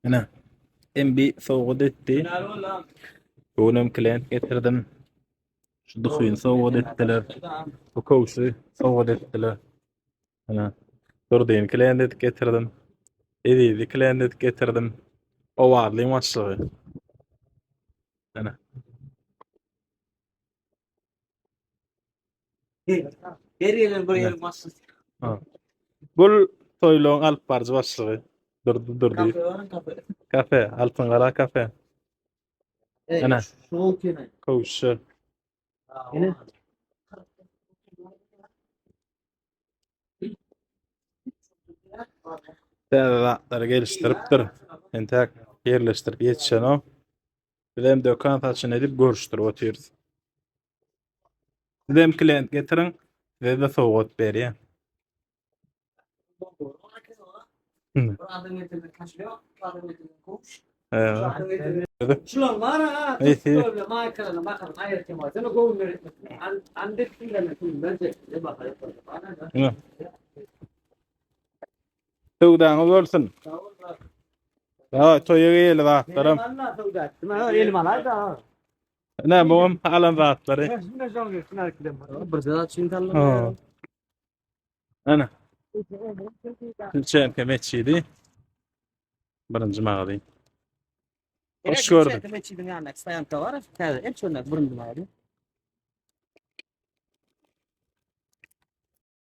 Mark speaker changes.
Speaker 1: Ine, MB sowgat etdi. Bu günem klient getirdim. Şu duhyny sowgat etdiler. Bu köwşi sowgat etdiler. Ine, Durdyny klient edip getirdim. Ezizi klient edip getirdim. Owazlyň başlygy. Ine.
Speaker 2: Her gelen bir ýeriň başlygy.
Speaker 1: Bul toýlaryň alyp baryjy başlygy. Durdy Durdy.
Speaker 2: Kafe bar, kafe.
Speaker 1: Kafe, Altyn Gala kafe. Ene.
Speaker 2: Şow kene.
Speaker 1: Kowşy.
Speaker 2: Ene.
Speaker 1: Täze zatlary gelişdiripdir. Entäk ýerleşdirip ýetişenok. Biz hem dökan saçyny edip görüşdirip otyrys. Siz hem klient getiriň, size-de sowgat berýän.
Speaker 2: Bir adam getirdi kaşlýok, bir adam getirdi kowş. Şular bar ha, şöyle maýkalarına bakalım, aýratyn var. Seni göwün etmesin. An an detsinler, bence ne bakalım.
Speaker 1: Söwdaňyz bolsun. Dawaý toýa geýeli zatlaram.
Speaker 2: Elim alaý da.
Speaker 1: Ine bu alan zatlary.
Speaker 2: Bir zat üçin sallam.
Speaker 1: Ana. Çemke metjidi. Birinji magazin. Hoş gördük.
Speaker 2: Metjidin ýanynda stoýanka bar. Täze el çönden birinji magazin.